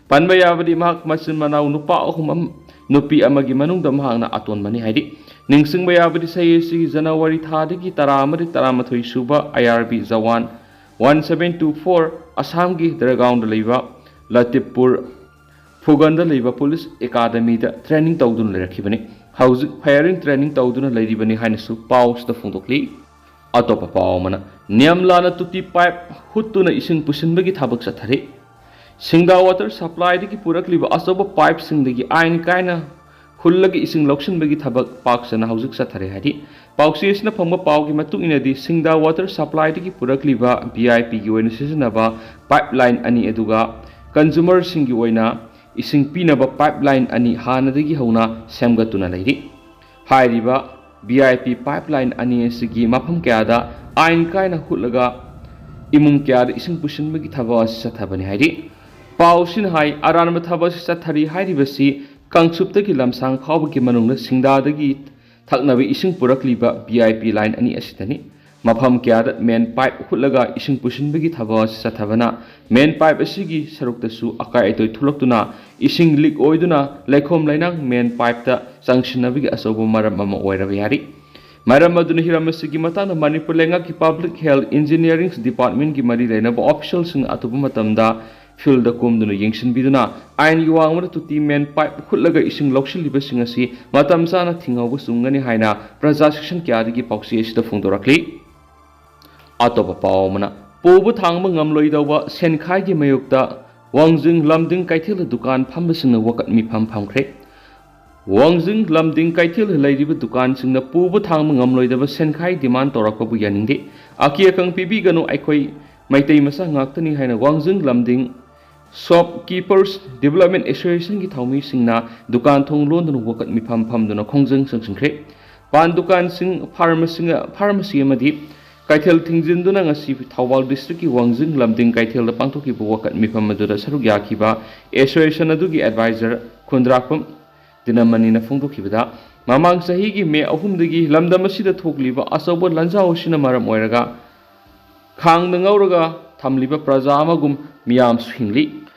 ꯄꯟꯕ ꯌꯥꯕꯗꯤ ꯃꯍꯥꯛ ꯃꯆꯤꯟ ꯃꯅꯥꯎ ꯅꯨꯄꯥ ꯑꯍꯨꯝ ꯑꯃ, ꯅꯨꯄꯤ ꯑꯃꯒꯤ ꯃꯅꯨꯡꯗ ꯃꯍꯥꯛꯅ ꯑꯇꯣꯟꯕꯅꯤ ꯍꯥꯏꯔꯤ꯫ ꯅꯤꯡꯁꯤꯡꯕ ꯌꯥꯕꯗꯤ ꯆꯍꯤ ꯑꯁꯤꯒꯤ January ꯊꯥꯗꯒꯤ ꯇꯔꯥ ꯑꯃꯗꯤ ꯇꯔꯥꯃꯥꯊꯣꯏ ꯁꯨꯕ IRB Jawan one seven two four ꯑꯁꯥꯝꯒꯤ ꯗꯔꯒꯥꯎꯟꯗ ꯂꯩꯕ ꯂꯇꯤꯞꯄꯨꯔ ꯐꯨꯒꯟꯗ ꯂꯩꯕ ꯄꯨꯂꯤꯁ ꯑꯦꯀꯥꯗꯃꯤꯗ ꯇ꯭ꯔꯦꯅꯤꯡ ꯇꯧꯗꯨꯅ ꯂꯩꯔꯛꯈꯤꯕꯅꯤ꯫ ꯍꯧꯖꯤꯛ ꯐꯥꯌꯔꯤꯡ ꯇ꯭ꯔꯦꯅꯤꯡ ꯇꯧꯗꯨꯅ ꯂꯩꯔꯤꯕꯅꯤ ꯍꯥꯏꯅꯁꯨ ꯄꯥꯎꯁꯤꯗ ꯐꯣꯡꯗꯣꯛꯂꯤ꯫ ꯑꯇꯣꯞꯄ ꯄꯥꯎ ꯑꯃꯅ, ꯅꯤꯌꯝꯂꯥꯅ ꯇꯨꯇꯤ ꯄꯥꯏꯞ ꯍꯨꯠꯇꯨꯅ ꯏꯁꯤꯡ ꯄꯨꯁꯤꯟꯕꯒꯤ ꯊꯕꯛ ꯆꯠꯊꯔꯤ꯫ ꯁꯤꯡꯗꯥ ꯋꯥꯇꯔ ꯁꯄ꯭ꯂꯥꯏꯗꯒꯤ ꯄꯨꯔꯛꯂꯤꯕ ꯑꯆꯧꯕ ꯄꯥꯏꯞꯁꯤꯡꯗꯒꯤ ꯑꯥꯏꯟ ꯀꯥꯏꯅ ꯍꯨꯜꯂꯒ ꯏꯁꯤꯡ ꯂꯧꯁꯤꯟꯕꯒꯤ ꯊꯕꯛ ꯄꯥꯛ ꯁꯟꯅ ꯍꯧꯖꯤꯛ ꯆꯠꯊꯔꯤ ꯍꯥꯏꯔꯤ꯫ ꯄꯥꯎꯆꯦꯁꯤꯅ ꯐꯪꯕ ꯄꯥꯎꯒꯤ ꯃꯇꯨꯡ ꯏꯟꯅꯗꯤ, ꯁꯤꯡꯗꯥ ꯋꯥꯇꯔ ꯁꯄ꯭ꯂꯥꯏꯗꯒꯤ ꯄꯨꯔꯛꯂꯤꯕ ꯚꯤ ꯑꯥꯏ ꯄꯤꯒꯤ ꯑꯣꯏꯅ ꯁꯤꯖꯤꯟꯅꯕ ꯄꯥꯏꯞ ꯂꯥꯏꯟ ꯑꯅꯤ, ꯑꯗꯨꯒ ꯀꯟꯖꯨꯃꯔꯁꯤꯡꯒꯤ ꯑꯣꯏꯅ ꯏꯁꯤꯡ ꯄꯤꯅꯕ ꯄꯥꯏꯞ ꯂꯥꯏꯟ ꯑꯅꯤ ꯍꯥꯟꯅꯗꯒꯤ ꯍꯧꯅ ꯁꯦꯝꯒꯠꯇꯨꯅ ꯂꯩꯔꯤ꯫ ꯍꯥꯏꯔꯤꯕ V I P pipe line ꯑꯅꯤ ꯑꯁꯤꯒꯤ ꯃꯐꯝ ꯀꯌꯥꯗ ꯑꯥꯏꯟ ꯀꯥꯏꯅ ꯍꯨꯠꯂꯒ ꯏꯃꯨꯡ ꯀꯌꯥꯗ ꯏꯁꯤꯡ ꯄꯨꯁꯤꯟꯕꯒꯤ ꯊꯕꯛ ꯑꯁꯤ ꯆꯠꯊꯕꯅꯤ ꯍꯥꯏꯔꯤ꯫ ꯄꯥꯎꯁꯤꯅ ꯍꯥꯏ, ꯑꯔꯥꯟꯕ ꯊꯕꯛ ꯑꯁꯤ ꯆꯠꯊꯔꯤ ꯍꯥꯏꯔꯤꯕꯁꯤ ꯀꯥꯡꯆꯨꯞꯇꯒꯤ ꯂꯝꯁꯥꯡ ꯐꯥꯎꯕꯒꯤ ꯃꯅꯨꯡꯗ ꯁꯤꯡꯗꯥꯗꯒꯤ ꯊꯛꯅꯕ ꯏꯁꯤꯡ ꯄꯨꯔꯛꯂꯤꯕ ꯚꯤ ꯑꯥꯏ ꯄꯤ ꯂꯥꯏꯟ ꯑꯅꯤ ꯑꯁꯤꯗꯅꯤ꯫ ꯃꯐꯝ ꯀꯌꯥꯗ ꯃꯦꯟ ꯄꯥꯏꯞ ꯍꯨꯠꯂꯒ ꯏꯁꯤꯡ ꯄꯨꯁꯤꯟꯕꯒꯤ ꯊꯕꯛ ꯑꯁꯤ ꯆꯠꯊꯕꯅ, ꯃꯦꯟ ꯄꯥꯏꯞ ꯑꯁꯤꯒꯤ ꯁꯔꯨꯛꯇꯁꯨ ꯑꯀꯥꯏ ꯑꯇꯣꯏ ꯊꯣꯛꯂꯛꯇꯨꯅ ꯏꯁꯤꯡ ꯂꯤꯛ ꯑꯣꯏꯗꯨꯅ ꯂꯩꯈꯣꯝ ꯂꯩꯅꯥꯡ ꯃꯦꯟ ꯄꯥꯏꯞꯇ ꯆꯪꯁꯤꯟꯅꯕꯒꯤ ꯑꯆꯧꯕ ꯃꯔꯝ ꯑꯃ ꯑꯣꯏꯔꯕ ꯌꯥꯔꯤ꯫ ꯃꯔꯝ ꯑꯗꯨꯅ ꯍꯤꯔꯝ ꯑꯁꯤꯒꯤ ꯃꯇꯥꯡꯗ ꯃꯅꯤꯄꯨꯔ ꯂꯩꯉꯥꯛꯀꯤ ꯄꯕ꯭ꯂꯤꯛ ꯍꯦꯜꯊ ꯏꯟꯖꯤꯅꯤꯌꯥꯔꯤꯡ ꯗꯤꯄꯥꯔꯠꯃꯦꯟꯒꯤ ꯃꯔꯤ ꯂꯩꯅꯕ ꯑꯣꯐꯤꯁꯤꯌꯦꯜꯁꯤꯡꯅ ꯑꯊꯨꯕ ꯃꯇꯝꯗ ꯐꯤꯜꯗ ꯀꯨꯝꯗꯨꯅ ꯌꯦꯡꯁꯤꯟꯕꯤꯗꯨꯅ ꯑꯥꯏꯟꯒꯤ ꯋꯥꯡꯃꯗ ꯇꯨꯇꯤ ꯃꯦꯟ ꯄꯥꯏꯞ ꯍꯨꯠꯂꯒ ꯏꯁꯤꯡ ꯂꯧꯁꯤꯜꯂꯤꯕꯁꯤꯡ ꯑꯁꯤ ꯃꯇꯝ ꯆꯥꯅ ꯊꯤꯡꯍꯧꯕ ꯆꯨꯝꯒꯅꯤ ꯍꯥꯏꯅ ꯄ꯭ꯔꯖꯥ ꯁꯦꯛꯁꯟ ꯀꯌꯥꯗꯒꯤ ꯄꯥꯎꯆꯦ ꯑꯁꯤꯗ ꯐꯣꯡꯗꯣꯔꯛꯂꯤ꯫ ꯑꯇꯣꯞꯄ ꯄꯥꯎ ꯑꯃꯅ, ꯄꯨꯕ ꯊꯥꯡꯕ ꯉꯝꯂꯣꯏꯗꯧꯕ ꯁꯦꯟꯈꯥꯏꯒꯤ ꯃꯥꯌꯣꯛꯇ ꯋꯥꯡꯖꯤꯡ ꯂꯝꯗꯤꯡ ꯀꯩꯊꯦꯜꯗ ꯗꯨꯀꯥꯟ ꯐꯝꯕꯁꯤꯡꯅ ꯋꯥꯀꯠ ꯃꯤꯐꯝ ꯐꯝꯈ꯭ꯔꯦ꯫ ꯋꯥꯡꯖꯤꯡ ꯂꯝꯗꯤꯡ ꯀꯩꯊꯦꯜꯗ ꯂꯩꯔꯤꯕ ꯗꯨꯀꯥꯟꯁꯤꯡꯅ ꯄꯨꯕ ꯊꯥꯡꯕ ꯉꯝꯂꯣꯏꯗꯕ ꯁꯦꯟꯈꯥꯏ ꯗꯤꯃꯥꯟ ꯇꯧꯔꯛꯄꯕꯨ ꯌꯥꯅꯤꯡꯗꯦ꯫ ꯑꯀꯤ ꯑꯈꯪ ꯄꯤꯕꯤꯒꯅꯨ, ꯑꯩꯈꯣꯏ ꯃꯩꯇꯩ ꯃꯆꯥ ꯉꯥꯛꯇꯅꯤ ꯍꯥꯏꯅ ꯋꯥꯡꯖꯤꯡ ꯂꯝꯗꯤꯡ ꯁꯣꯞ ꯀꯤꯄꯔꯁ ꯗꯤꯕꯂꯞꯃꯦꯟ ꯑꯦꯁꯣꯁꯤꯌꯦꯁꯟꯒꯤ ꯊꯧꯃꯤꯁꯤꯡꯅ ꯗꯨꯀꯥꯟ ꯊꯣꯡ ꯂꯣꯟꯗꯨꯅ ꯋꯥꯀꯠ ꯃꯤꯐꯝ ꯐꯝꯗꯨꯅ ꯈꯣꯡꯖꯪ ꯆꯪꯁꯤꯟꯈ꯭ꯔꯦ꯫ ꯄꯥꯟ ꯗꯨꯀꯥꯟꯁꯤꯡ, ꯐꯥꯔꯃꯥꯁꯤ, ꯐꯥꯔꯃꯥꯁꯤ ꯑꯃꯗꯤ ꯀꯩꯊꯦꯜ ꯊꯤꯡꯖꯤꯟꯗꯨꯅ ꯉꯁꯤ ꯊꯧꯕꯥꯜ ꯗꯤꯁꯇ꯭ꯔꯤꯛꯀꯤ ꯋꯥꯡꯖꯤꯡ ꯂꯝꯗꯤꯡ ꯀꯩꯊꯦꯜꯗ ꯄꯥꯡꯊꯣꯛꯈꯤꯕ ꯋꯥꯀꯠ ꯃꯤꯐꯝ ꯑꯗꯨꯗ ꯁꯔꯨꯛ ꯌꯥꯈꯤꯕ ꯑꯦꯁꯣꯁꯤꯌꯦꯁꯟ ꯑꯗꯨꯒꯤ ꯑꯦꯗꯚꯥꯏꯖꯔ ꯈꯨꯟꯗ꯭ꯔꯥꯛꯄꯝ ꯗꯤꯅꯃꯅꯤꯅ ꯐꯣꯡꯗꯣꯛꯈꯤꯕꯗ, ꯃꯃꯥꯡ ꯆꯍꯤꯒꯤ ꯃꯦ ꯑꯍꯨꯝꯗꯒꯤ ꯂꯝꯗꯝ ꯑꯁꯤꯗ ꯊꯣꯛꯂꯤꯕ ꯑꯆꯧꯕ ꯂꯥꯟꯖꯥꯎ ꯑꯁꯤꯅ ꯃꯔꯝ ꯑꯣꯏꯔꯒ ꯈꯥꯡꯗ ꯉꯧꯔꯒ ꯊꯝꯂꯤꯕ ꯄ꯭ꯔꯖꯥ ꯑꯃꯒꯨꯝ ꯃꯤꯌꯥꯝꯁꯨ ꯍꯤꯡꯂꯤ꯫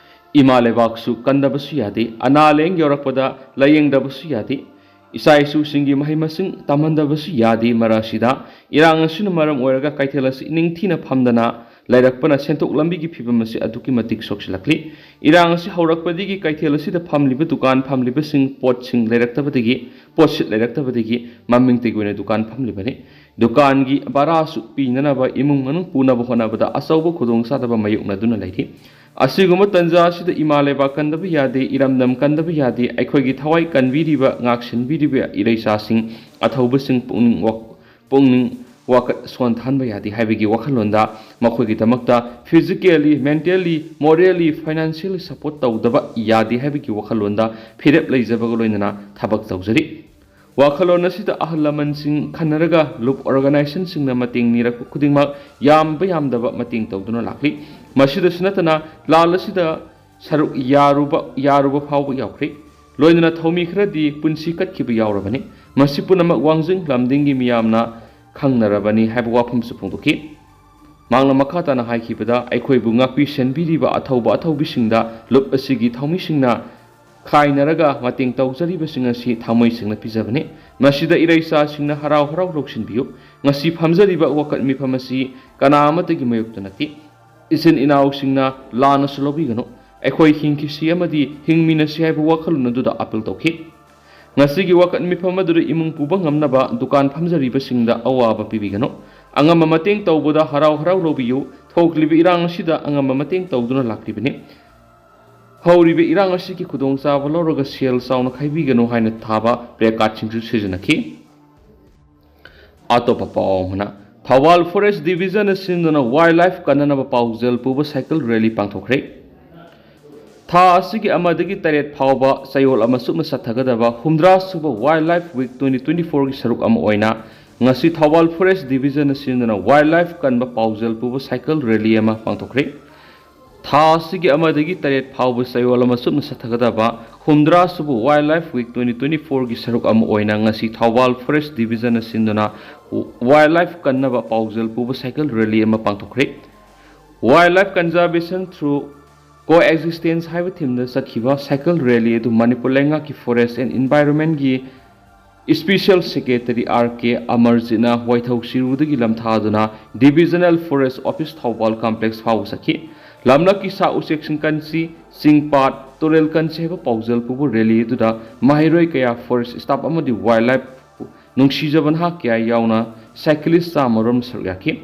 ꯏꯃꯥ ꯂꯩꯕꯥꯛꯁꯨ ꯀꯟꯗꯕꯁꯨ ꯌꯥꯗꯦ꯫ ꯑꯅꯥ ꯂꯥꯌꯦꯡ ꯌꯧꯔꯛꯄꯗ ꯂꯥꯌꯦꯡꯗꯕꯁꯨ ꯌꯥꯗꯦ꯫ ꯏꯆꯥ ꯏꯁꯨꯁꯤꯡꯒꯤ ꯃꯍꯩ ꯃꯁꯤꯡ ꯇꯝꯍꯟꯗꯕꯁꯨ ꯌꯥꯗꯦ꯫ ꯃꯔꯛ ꯑꯁꯤꯗ ꯏꯔꯥꯡ ꯑꯁꯤꯅ ꯃꯔꯝ ꯑꯣꯏꯔꯒ ꯀꯩꯊꯦꯜ ꯑꯁꯤ ꯅꯤꯡꯊꯤꯅ ꯐꯝꯗꯅ ꯂꯩꯔꯛꯄꯅ ꯁꯦꯟꯊꯣꯛ ꯂꯝꯕꯤꯒꯤ ꯐꯤꯕꯝ ꯑꯁꯤ ꯑꯗꯨꯛꯀꯤ ꯃꯇꯤꯛ ꯁꯣꯛꯆꯤꯜꯂꯛꯂꯤ꯫ ꯏꯔꯥꯡ ꯑꯁꯤ ꯍꯧꯔꯛꯄꯗꯒꯤ ꯀꯩꯊꯦꯜ ꯑꯁꯤꯗ ꯐꯝꯂꯤꯕ ꯗꯨꯀꯥꯟ ꯐꯝꯂꯤꯕꯁꯤꯡ ꯄꯣꯠꯁꯤꯡ ꯂꯩꯔꯛꯇꯕꯗꯒꯤ, ꯄꯣꯠꯁꯤꯠ ꯂꯩꯔꯛꯇꯕꯗꯒꯤ ꯃꯃꯤꯡꯇꯒꯤ ꯑꯣꯏꯅ ꯗꯨꯀꯥꯟ ꯐꯝꯂꯤꯕꯅꯤ꯫ ꯗꯨꯀꯥꯟꯒꯤ ꯚꯔꯥꯁꯨ ꯄꯤꯅꯅꯕ ꯏꯃꯨꯡ ꯃꯅꯨꯡ ꯄꯨꯅꯕ ꯍꯣꯠꯅꯕꯗ ꯑꯆꯧꯕ ꯈꯨꯗꯣꯡꯆꯥꯗꯕ ꯃꯥꯌꯣꯛꯅꯗꯨꯅ ꯂꯩꯔꯤ꯫ ꯑꯁꯤꯒꯨꯝꯕ ꯇꯟꯖꯥ ꯑꯁꯤꯗ ꯏꯃꯥ ꯂꯩꯕꯥꯛ ꯀꯟꯗꯕ ꯌꯥꯗꯦ, ꯏꯔꯝꯗꯝ ꯀꯟꯗꯕ ꯌꯥꯗꯦ, ꯑꯩꯈꯣꯏꯒꯤ ꯊꯋꯥꯏ ꯀꯟꯕꯤꯔꯤꯕ, ꯉꯥꯛꯁꯦꯟꯕꯤꯔꯤꯕ ꯏꯔꯩꯆꯥꯁꯤꯡ, ꯑꯊꯧꯕꯁꯤꯡ ꯄꯨꯛꯅꯤꯡ ꯋꯥ-, ꯄꯨꯛꯅꯤꯡ ꯋꯥꯈꯜ ꯁꯣꯟꯊꯍꯟꯕ ꯌꯥꯗꯦ ꯍꯥꯏꯕꯒꯤ ꯋꯥꯈꯜꯂꯣꯟꯗ ꯃꯈꯣꯏꯒꯤꯗꯃꯛꯇ physically, mentally, morally, financially support ꯇꯧꯗꯕ ꯌꯥꯗꯦ ꯍꯥꯏꯕꯒꯤ ꯋꯥꯈꯜꯂꯣꯟꯗ ꯐꯤꯔꯦꯞ ꯂꯩꯖꯕꯒ ꯂꯣꯏꯅꯅ ꯊꯕꯛ ꯇꯧꯖꯔꯤ꯫ ꯋꯥꯈꯜꯂꯣꯟ ꯑꯁꯤꯗ ꯑꯍꯜ ꯂꯃꯟꯁꯤꯡ ꯈꯟꯅꯔꯒ ꯂꯨꯞ organizationꯁꯤꯡꯅ ꯃꯇꯦꯡ ꯅꯤꯔꯛꯄ ꯈꯨꯗꯤꯡꯃꯛ ꯌꯥꯝꯕ ꯌꯥꯝꯗꯕ ꯃꯇꯦꯡ ꯇꯧꯗꯨꯅ ꯂꯥꯛꯂꯤ꯫ ꯃꯁꯤꯗꯁꯨ ꯅꯠꯇꯅ ꯂꯥꯟ ꯑꯁꯤꯗ ꯁꯔꯨꯛ ꯌꯥꯔꯨꯕ, ꯌꯥꯔꯨꯕ ꯐꯥꯎꯕ ꯌꯥꯎꯈ꯭ꯔꯦ꯫ ꯂꯣꯏꯅꯅ ꯊꯧꯃꯤ ꯈꯔꯗꯤ ꯄꯨꯟꯁꯤ ꯀꯠꯈꯤꯕ ꯌꯥꯎꯔꯕꯅꯤ꯫ ꯃꯁꯤ ꯄꯨꯝꯅꯃꯛ ꯋꯥꯡꯖꯤꯡ ꯂꯝꯗꯤꯡꯒꯤ ꯃꯤꯌꯥꯝꯅ ꯈꯪꯅꯔꯕꯅꯤ ꯍꯥꯏꯕ ꯋꯥꯐꯝꯁꯨ ꯐꯣꯡꯗꯣꯛꯈꯤ꯫ ꯃꯍꯥꯛꯅ ꯃꯈꯥ ꯇꯥꯅ ꯍꯥꯏꯈꯤꯕꯗ, ꯑꯩꯈꯣꯏꯕꯨ ꯉꯥꯛꯄꯤ ꯁꯦꯟꯕꯤꯔꯤꯕ ꯑꯊꯧꯕ ꯑꯊꯧꯕꯤꯁꯤꯡꯗ ꯂꯨꯞ ꯑꯁꯤꯒꯤ ꯊꯧꯃꯤꯁꯤꯡꯅ ꯈꯥꯏꯅꯔꯒ ꯃꯇꯦꯡ ꯇꯧꯖꯔꯤꯕꯁꯤꯡ ꯑꯁꯤ ꯊꯃꯣꯏ ꯁꯦꯡꯅ ꯄꯤꯖꯕꯅꯤ꯫ ꯃꯁꯤꯗ ꯏꯔꯩꯆꯥꯁꯤꯡꯅ ꯍꯔꯥꯎ ꯍꯔꯥꯎ ꯂꯧꯁꯤꯟꯕꯤꯌꯨ꯫ ꯉꯁꯤ ꯐꯝꯖꯔꯤꯕ ꯋꯥꯀꯠ ꯃꯤꯐꯝ ꯑꯁꯤ ꯀꯅꯥ ꯑꯃꯠꯇꯒꯤ ꯃꯥꯌꯣꯛꯇ ꯅꯠꯇꯦ꯫ ꯏꯆꯤꯟ ꯏꯅꯥꯎꯁꯤꯡꯅ ꯂꯥꯟꯅꯁꯨ ꯂꯧꯕꯤꯒꯅꯨ꯫ ꯑꯩꯈꯣꯏ ꯍꯤꯡꯈꯤꯁꯤ ꯑꯃꯗꯤ ꯍꯤꯡꯃꯤꯟꯅꯁꯤ ꯍꯥꯏꯕ ꯋꯥꯈꯜꯂꯣꯟ ꯑꯗꯨꯗ ꯑꯥꯄꯤꯜ ꯇꯧꯈꯤ꯫ ꯉꯁꯤꯒꯤ ꯋꯥꯀꯠ ꯃꯤꯐꯝ ꯑꯗꯨꯗ ꯏꯃꯨꯡ ꯄꯨꯕ ꯉꯝꯅꯕ ꯗꯨꯀꯥꯟ ꯐꯝꯖꯔꯤꯕꯁꯤꯡꯗ ꯑꯋꯥꯕ ꯄꯤꯕꯤꯒꯅꯨ꯫ ꯑꯉꯝꯕ ꯃꯇꯦꯡ ꯇꯧꯕꯗ ꯍꯔꯥꯎ ꯍꯔꯥꯎ ꯂꯧꯕꯤꯌꯨ꯫ ꯊꯣꯛꯂꯤꯕ ꯏꯔꯥꯡ ꯑꯁꯤꯗ ꯑꯉꯝꯕ ꯃꯇꯦꯡ ꯇꯧꯗꯨꯅ ꯂꯥꯛꯂꯤꯕꯅꯤ꯫ ꯍꯧꯔꯤꯕ ꯏꯔꯥꯡ ꯑꯁꯤꯒꯤ ꯈꯨꯗꯣꯡꯆꯥꯕ ꯂꯧꯔꯒ ꯁꯦꯜ ꯆꯥꯎꯅ ꯈꯥꯏꯕꯤꯒꯅꯨ ꯍꯥꯏꯅ ꯊꯥꯕ placardꯁꯤꯡꯁꯨ ꯁꯤꯖꯤꯟꯅꯈꯤ꯫ ꯑꯇꯣꯞꯄ ꯄꯥꯎ ꯑꯃꯅ, ꯊꯧꯕꯥꯜ Forest Divisionꯅ ꯁꯤꯟꯗꯨꯅ wildlife ꯀꯟꯅꯅꯕ ꯄꯥꯎꯖꯦꯜ ꯄꯨꯕ cycle rally ꯄꯥꯡꯊꯣꯛꯈ꯭ꯔꯦ꯫ ꯊꯥ ꯑꯁꯤꯒꯤ ꯑꯃꯗꯒꯤ ꯇꯔꯦꯠ ꯐꯥꯎꯕ ꯆꯌꯣꯜ ꯑꯃ ꯆꯨꯞꯅ ꯆꯠꯊꯒꯗꯕ ꯍꯨꯝꯗ꯭ꯔꯥ ꯁꯨꯕ Wildlife Week twenty twenty fourꯒꯤ ꯁꯔꯨꯛ ꯑꯃ ꯑꯣꯏꯅ ꯉꯁꯤ ꯊꯧꯕꯥꯜ Forest Divisionꯅ ꯁꯤꯟꯗꯨꯅ wildlife ꯀꯟꯕ ꯄꯥꯎꯖꯦꯜ ꯄꯨꯕ cycle rally ꯑꯃ ꯄꯥꯡꯊꯣꯛꯈ꯭ꯔꯦ꯫ ꯊꯥ ꯑꯁꯤꯒꯤ ꯑꯃꯗꯒꯤ ꯇꯔꯦꯠ ꯐꯥꯎꯕ ꯆꯌꯣꯜ ꯑꯃ ꯆꯨꯞꯅ ꯆꯠꯊꯒꯗꯕ ꯍꯨꯝꯗ꯭ꯔꯥ ꯁꯨꯕ Wildlife Week twenty twenty fourꯒꯤ ꯁꯔꯨꯛ ꯑꯃ ꯑꯣꯏꯅ ꯉꯁꯤ ꯊꯧꯕꯥꯜ Forest Divisionꯅ ꯁꯤꯟꯗꯨꯅ wildlife ꯀꯟꯅꯕ ꯄꯥꯎꯖꯦꯜ ꯄꯨꯕ cycle rally ꯑꯃ ꯄꯥꯡꯊꯣꯛꯈ꯭ꯔꯦ꯫ Wildlife Conservation Through Coexistence ꯍꯥꯏꯕ themeꯗ ꯆꯠꯈꯤꯕ cycle rally ꯑꯗꯨ ꯃꯅꯤꯄꯨꯔ ꯂꯩꯉꯥꯛꯀꯤ Forest and Environmentꯒꯤ Special Secretary R K ꯑꯃꯔꯖꯤꯠꯅ ꯋꯥꯏꯊꯧ ꯁꯤꯔꯨꯗꯒꯤ ꯂꯝꯊꯥꯗꯨꯅ Divisional Forest Office Thoubal Complex ꯐꯥꯎꯕ ꯆꯠꯈꯤ꯫ ꯂꯝꯂꯛꯀꯤ ꯁꯥ ꯎꯆꯦꯛꯁꯤꯡ ꯀꯟꯁꯤ, ꯆꯤꯡ ꯄꯥꯠ, ꯇꯨꯔꯦꯜ ꯀꯟꯁꯤ ꯍꯥꯏꯕ ꯄꯥꯎꯖꯦꯜ ꯄꯨꯕ rally ꯑꯗꯨꯗ ꯃꯍꯩꯔꯣꯏ ꯀꯌꯥ, forest staff ꯑꯃꯗꯤ wildlife ꯅꯨꯡꯁꯤꯖꯕ ꯅꯍꯥ ꯀꯌꯥ ꯌꯥꯎꯅ cyclist ꯆꯥꯝꯃꯔꯣꯝ ꯁꯔꯨꯛ ꯌꯥꯈꯤ꯫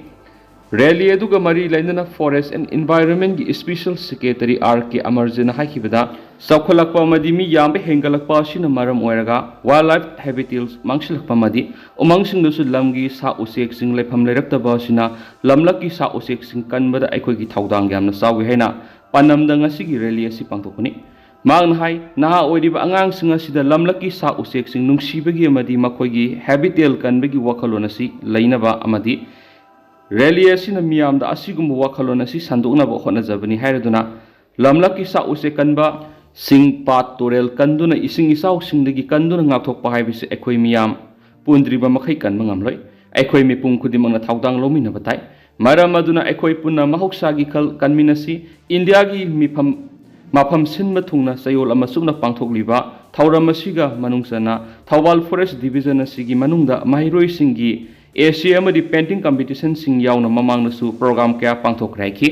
Rally ꯑꯗꯨꯒ ꯃꯔꯤ ꯂꯩꯅꯅ Forest and Environment ꯒꯤ Special Secretary R K ꯑꯃꯔꯖꯤꯠꯅ ꯍꯥꯏꯈꯤꯕꯗ, ꯆꯥꯎꯈꯠꯂꯛꯄ ꯑꯃꯗꯤ ꯃꯤ ꯌꯥꯝꯕ ꯍꯦꯟꯒꯠꯂꯛꯄ ꯑꯁꯤꯅ ꯃꯔꯝ ꯑꯣꯏꯔꯒ wildlife habitats ꯃꯥꯡꯁꯤꯜꯂꯛꯄ ꯑꯃꯗꯤ ꯎꯃꯪꯁꯤꯡꯗꯁꯨ ꯂꯝꯒꯤ ꯁꯥ ꯎꯆꯦꯛꯁꯤꯡ ꯂꯩꯐꯝ ꯂꯩꯔꯛꯇꯕ ꯑꯁꯤꯅ ꯂꯝꯂꯛꯀꯤ ꯁꯥ ꯎꯆꯦꯛꯁꯤꯡ ꯀꯟꯕꯗ ꯑꯩꯈꯣꯏꯒꯤ ꯊꯧꯗꯥꯡ ꯌꯥꯝꯅ ꯆꯥꯎꯏ ꯍꯥꯏꯅ ꯄꯥꯟꯗꯝꯗ ꯉꯁꯤꯒꯤ rally ꯑꯁꯤ ꯄꯥꯡꯊꯣꯛꯄꯅꯤ꯫ ꯃꯍꯥꯛꯅ ꯍꯥꯏ, ꯅꯍꯥ ꯑꯣꯏꯔꯤꯕ ꯑꯉꯥꯡꯁꯤꯡ ꯑꯁꯤꯗ ꯂꯝꯂꯛꯀꯤ ꯁꯥ ꯎꯆꯦꯛꯁꯤꯡ ꯅꯨꯡꯁꯤꯕꯒꯤ ꯑꯃꯗꯤ ꯃꯈꯣꯏꯒꯤ habitat ꯀꯟꯕꯒꯤ ꯋꯥꯈꯜꯂꯣꯟ ꯑꯁꯤ ꯂꯩꯅꯕ ꯑꯃꯗꯤ rally ꯑꯁꯤꯅ ꯃꯤꯌꯥꯝꯗ ꯑꯁꯤꯒꯨꯝꯕ ꯋꯥꯈꯜꯂꯣꯟ ꯑꯁꯤ ꯁꯟꯗꯣꯛꯅꯕ ꯍꯣꯠꯅꯖꯕꯅꯤ ꯍꯥꯏꯔꯗꯨꯅ, ꯂꯝꯂꯛꯀꯤ ꯁꯥ ꯎꯆꯦꯛ ꯀꯟꯕ, ꯆꯤꯡ ꯄꯥꯠ ꯇꯨꯔꯦꯜ ꯀꯟꯗꯨꯅ ꯏꯁꯤꯡ ꯏꯆꯥꯎꯁꯤꯡꯗꯒꯤ ꯀꯟꯗꯨꯅ ꯉꯥꯛꯊꯣꯛꯄ ꯍꯥꯏꯕꯁꯤ ꯑꯩꯈꯣꯏ ꯃꯤꯌꯥꯝ ꯄꯨꯟꯗ꯭ꯔꯤꯕ ꯃꯈꯩ ꯀꯟꯕ ꯉꯝꯂꯣꯏ꯫ ꯑꯩꯈꯣꯏ ꯃꯤꯄꯨꯝ ꯈꯨꯗꯤꯡꯃꯛꯅ ꯊꯧꯗꯥꯡ ꯂꯧꯃꯤꯟꯅꯕ ꯇꯥꯏ꯫ ꯃꯔꯝ ꯑꯗꯨꯅ ꯑꯩꯈꯣꯏ ꯄꯨꯟꯅ ꯃꯍꯧꯁꯥꯒꯤ ꯈꯜ ꯀꯟꯃꯤꯟꯅꯁꯤ꯫ ꯏꯟꯗꯤꯌꯥꯒꯤ ꯃꯤꯐꯝ, ꯃꯐꯝ ꯁꯤꯟꯕ ꯊꯨꯡꯅ ꯆꯌꯣꯜ ꯑꯃ ꯆꯨꯞꯅ ꯄꯥꯡꯊꯣꯛꯂꯤꯕ ꯊꯧꯔꯝ ꯑꯁꯤꯒ ꯃꯅꯨꯡ ꯆꯟꯅ ꯊꯧꯕꯥꯜ Forest Division ꯑꯁꯤꯒꯤ ꯃꯅꯨꯡꯗ ꯃꯍꯩꯔꯣꯏꯁꯤꯡꯒꯤ essay ꯑꯃꯗꯤ painting competition ꯁꯤꯡ ꯌꯥꯎꯅ ꯃꯃꯥꯡꯗꯁꯨ program ꯀꯌꯥ ꯄꯥꯡꯊꯣꯛꯈ꯭ꯔꯦ ꯍꯥꯏꯈꯤ꯫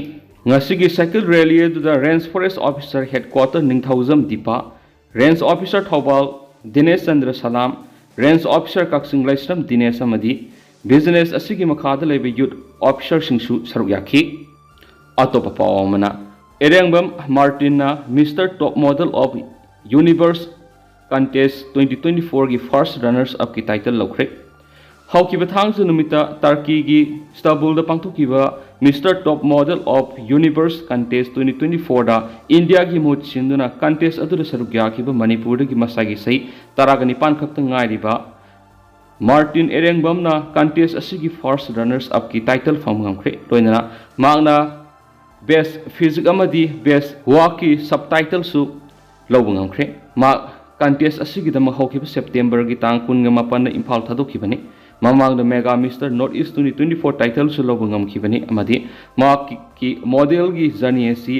ꯉꯁꯤꯒꯤ cycle rally ꯑꯗꯨꯗ Range Forest Officer Headquarter ꯅꯤꯡꯊꯧꯖꯝ ꯗꯤꯄꯥ, Range Officer ꯊꯧꯕꯥꯜ ꯗꯤꯅꯦꯁ ꯆꯟꯗ꯭ꯔ ꯁꯂꯥꯝ, Range Officer ꯀꯛꯆꯤꯡ ꯂꯩꯁ꯭ꯔꯝ ꯗꯤꯅꯦꯁ ꯑꯃꯗꯤ business ꯑꯁꯤꯒꯤ ꯃꯈꯥꯗ ꯂꯩꯕ youth officer ꯁꯤꯡꯁꯨ ꯁꯔꯨꯛ ꯌꯥꯈꯤ꯫ ꯑꯇꯣꯞꯄ ꯄꯥꯎ ꯑꯃꯅ, ꯑꯦꯔꯦꯡꯕꯝ ꯃꯥꯔꯇꯤꯟꯅ Mister Top Model of Universe Contest twenty twenty four ꯒꯤ first runners up ꯀꯤ title ꯂꯧꯈ꯭ꯔꯦ꯫ ꯍꯧꯈꯤꯕ ꯊꯥꯡꯖ ꯅꯨꯃꯤꯠꯇ ꯇꯔꯀꯤꯒꯤ ꯏꯁꯇꯥꯟꯕꯨꯜꯗ ꯄꯥꯡꯊꯣꯛꯈꯤꯕ Mister Top Model of Universe Contest twenty twenty four ꯗ ꯏꯟꯗꯤꯌꯥꯒꯤ ꯃꯍꯨꯠ ꯁꯤꯟꯗꯨꯅ contest ꯑꯗꯨꯗ ꯁꯔꯨꯛ ꯌꯥꯈꯤꯕ ꯃꯅꯤꯄꯨꯔꯗꯒꯤ ꯃꯁꯥꯒꯤ ꯆꯍꯤ ꯇꯔꯥꯒ ꯅꯤꯄꯥꯟ ꯈꯛꯇ ꯉꯥꯏꯔꯤꯕ ꯃꯥꯔꯇꯤꯟ ꯑꯦꯔꯦꯡꯕꯝꯅ contest ꯑꯁꯤꯒꯤ first runners up ꯀꯤ title ꯐꯪꯕ ꯉꯝꯈ꯭ꯔꯦ꯫ ꯂꯣꯏꯅꯅ ꯃꯍꯥꯛꯅ best physique ꯑꯃꯗꯤ best walk ꯀꯤ sub title ꯁꯨ ꯂꯧꯕ ꯉꯝꯈ꯭ꯔꯦ꯫ ꯃꯍꯥꯛ contest ꯑꯁꯤꯒꯤꯗꯃꯛ ꯍꯧꯈꯤꯕ September ꯒꯤ ꯇꯥꯡ ꯀꯨꯟꯒ ꯃꯥꯄꯟꯗ ꯏꯝꯐꯥꯜ ꯊꯥꯗꯣꯛꯈꯤꯕꯅꯤ꯫ ꯃꯃꯥꯡꯗ Mega Mister North East twenty twenty four title ꯁꯨ ꯂꯧꯕ ꯉꯝꯈꯤꯕꯅꯤ ꯑꯃꯗꯤ ꯃꯍꯥꯛꯀꯤ model ꯒꯤ journey ꯑꯁꯤ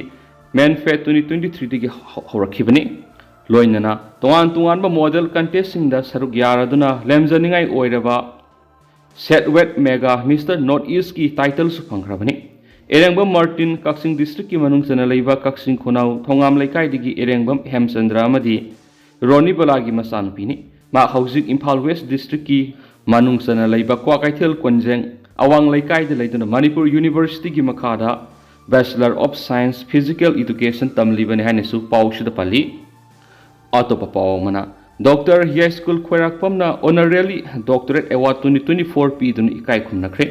Manfest twenty twenty three ꯗꯒꯤ ꯍꯧ-, ꯍꯧꯔꯛꯈꯤꯕꯅꯤ꯫ ꯂꯣꯏꯅꯅ ꯇꯣꯉꯥꯟ ꯇꯣꯉꯥꯟꯕ ꯃꯣꯗꯦꯜ ꯀꯟꯇꯦꯁꯁꯤꯡꯗ ꯁꯔꯨꯛ ꯌꯥꯔꯗꯨꯅ ꯂꯦꯝꯖꯅꯤꯡꯉꯥꯏ ꯑꯣꯏꯔꯕ ꯁꯦꯠꯋꯦꯠ ꯃꯦꯒꯥ ꯃꯤꯁꯇꯔ ꯅꯣꯔꯠ ꯏꯁꯀꯤ ꯇꯥꯏꯇꯜꯁꯨ ꯐꯪꯈ꯭ꯔꯕꯅꯤ꯫ ꯏꯔꯦꯡꯕꯝ ꯃꯥꯔꯇꯤꯟ ꯀꯛꯆꯤꯡ ꯗꯤꯁꯇ꯭ꯔꯤꯛꯀꯤ ꯃꯅꯨꯡ ꯆꯟꯅ ꯂꯩꯕ ꯀꯛꯆꯤꯡ ꯈꯨꯅꯧ ꯊꯣꯉꯥꯝ ꯂꯩꯀꯥꯏꯗꯒꯤ ꯏꯔꯦꯡꯕꯝ ꯍꯦꯝꯆꯟꯗ꯭ꯔ ꯑꯃꯗꯤ ꯔꯣꯅꯤꯕꯂꯥꯒꯤ ꯃꯆꯥꯅꯨꯄꯤꯅꯤ꯫ ꯃꯍꯥꯛ ꯍꯧꯖꯤꯛ ꯏꯝꯐꯥꯜ ꯋꯦꯁ ꯗꯤꯁꯇ꯭ꯔꯤꯛꯀꯤ ꯃꯅꯨꯡ ꯆꯟꯅ ꯂꯩꯕ ꯀ꯭ꯋꯥꯀꯩꯊꯦꯜ ꯀꯣꯟꯖꯦꯡ ꯑꯋꯥꯡ ꯂꯩꯀꯥꯏꯗ ꯂꯩꯗꯨꯅ ꯃꯅꯤꯄꯨꯔ ꯌꯨꯅꯤꯚꯔꯁꯤꯇꯤꯒꯤ ꯃꯈꯥꯗ Bachelor of Science Physical Education ꯇꯝꯂꯤꯕꯅꯤ ꯍꯥꯏꯅꯁꯨ ꯄꯥꯎꯁꯤꯗ ꯄꯜꯂꯤ꯫ ꯑꯇꯣꯞꯄ ꯄꯥꯎ ꯑꯃꯅ, doctor ꯌꯥꯏꯁ꯭ꯀꯨꯜ ꯈ꯭ꯋꯥꯏꯔꯥꯛꯄꯝꯅ Honorary Doctorate Award twenty twenty-four ꯄꯤꯗꯨꯅ ꯏꯀꯥꯏ ꯈꯨꯝꯅꯈ꯭ꯔꯦ꯫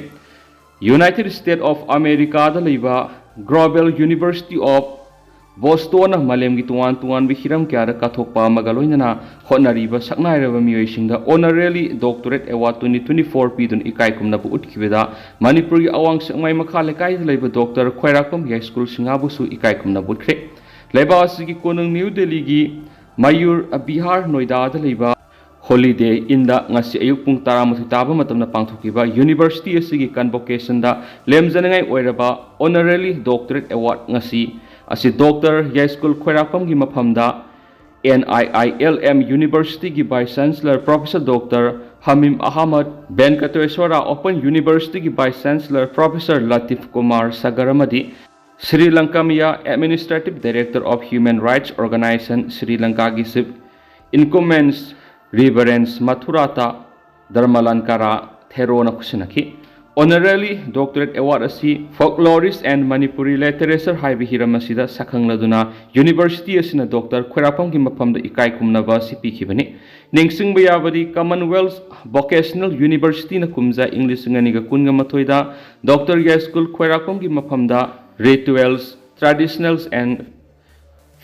United States of Americaꯗ ꯂꯩꯕ Global University of Bostonꯅ ꯃꯥꯂꯦꯝꯒꯤ ꯇꯣꯉꯥꯟ ꯇꯣꯉꯥꯟꯕ ꯍꯤꯔꯝ ꯀꯌꯥꯗ ꯀꯠꯊꯣꯛꯄ ꯑꯃꯒ ꯂꯣꯏꯅꯅ ꯍꯣꯠꯅꯔꯤꯕ ꯁꯛꯅꯥꯏꯔꯕ ꯃꯤꯑꯣꯏꯁꯤꯡꯗ Honorary Doctorate Award twenty twenty-four ꯄꯤꯗꯨꯅ ꯏꯀꯥꯏ ꯈꯨꯝꯅꯕ ꯎꯠꯈꯤꯕꯗ, ꯃꯅꯤꯄꯨꯔꯒꯤ ꯑꯋꯥꯡ ꯁꯦꯛꯃꯥꯏ ꯃꯈꯥ ꯂꯩꯀꯥꯏꯗ ꯂꯩꯕ ꯗꯣꯛꯇꯔ ꯈ꯭ꯋꯥꯏꯔꯥꯛꯄꯝ ꯌꯥꯏꯁ꯭ꯀꯨꯜ ꯁꯤꯡꯍꯥꯕꯨꯁꯨ ꯏꯀꯥꯏ ꯈꯨꯝꯅꯕ ꯎꯠꯈ꯭ꯔꯦ꯫ ꯂꯩꯕꯥꯛ ꯑꯁꯤꯒꯤ ꯀꯣꯅꯨꯡ ꯅ꯭ꯌꯨ ꯗꯦꯜꯂꯤꯒꯤ ꯃꯌꯨꯔ ꯕꯤꯍꯥꯔ ꯅꯣꯏꯗꯥꯗ ꯂꯩꯕ Holiday Innꯗ ꯉꯁꯤ ꯑꯌꯨꯛ ꯄꯨꯡ ꯇꯔꯥꯃꯥꯊꯣꯏ ꯇꯥꯕ ꯃꯇꯝꯗ ꯄꯥꯡꯊꯣꯛꯈꯤꯕ ꯌꯨꯅꯤꯚꯔꯁꯤꯇꯤ ꯑꯁꯤꯒꯤ convocationꯗ ꯂꯦꯝꯖꯅꯤꯡꯉꯥꯏ ꯑꯣꯏꯔꯕ Honorary Doctorate Award ꯉꯁꯤ ꯑꯁꯤ ꯗꯣꯛꯇꯔ ꯌꯥꯏꯁ꯭ꯀꯨꯜ ꯈ꯭ꯋꯥꯏꯔꯥꯛꯄꯝꯒꯤ ꯃꯐꯝꯗ N I I L M Universityꯒꯤ Vice Chancellor Professor Doctor Hamim Ahmad, Venkateswara Open Universityꯒꯤ Vice Chancellor Professor Latif Kumar Sagar ꯑꯃꯗꯤ Sri Lankamia Administrative Director of Human Rights Organization Sri ꯂꯪꯀꯥꯒꯤ Chief Incumbent Reverend Mathurata Dharmalankara Theroꯅ ꯈꯨꯠꯁꯤꯟꯅꯈꯤ꯫ Honorary Doctorate Award ꯑꯁꯤ Folklorist and Manipuri Literature ꯍꯥꯏꯕ ꯍꯤꯔꯝ ꯑꯁꯤꯗ ꯁꯛꯈꯪꯂꯗꯨꯅ university ꯑꯁꯤꯅ doctor ꯈ꯭ꯋꯥꯏꯔꯥꯛꯄꯝꯒꯤ ꯃꯐꯝꯗ ꯏꯀꯥꯏ ꯈꯨꯝꯅꯕ ꯑꯁꯤ ꯄꯤꯈꯤꯕꯅꯤ꯫ ꯅꯤꯡꯁꯤꯡꯕ ꯌꯥꯕꯗꯤ, Commonwealth Vocational Universityꯅ ꯀꯨꯝꯖꯥ ꯏꯪ ꯂꯤꯁꯤꯡ ꯑꯅꯤꯒ ꯀꯨꯟꯒ ꯃꯥꯊꯣꯏꯗ ꯗꯣꯛꯇꯔ ꯌꯥꯏꯁ꯭ꯀꯨꯜ ꯈ꯭ꯋꯥꯏꯔꯥꯛꯄꯝꯒꯤ ꯃꯐꯝꯗ Rituals, Traditionals and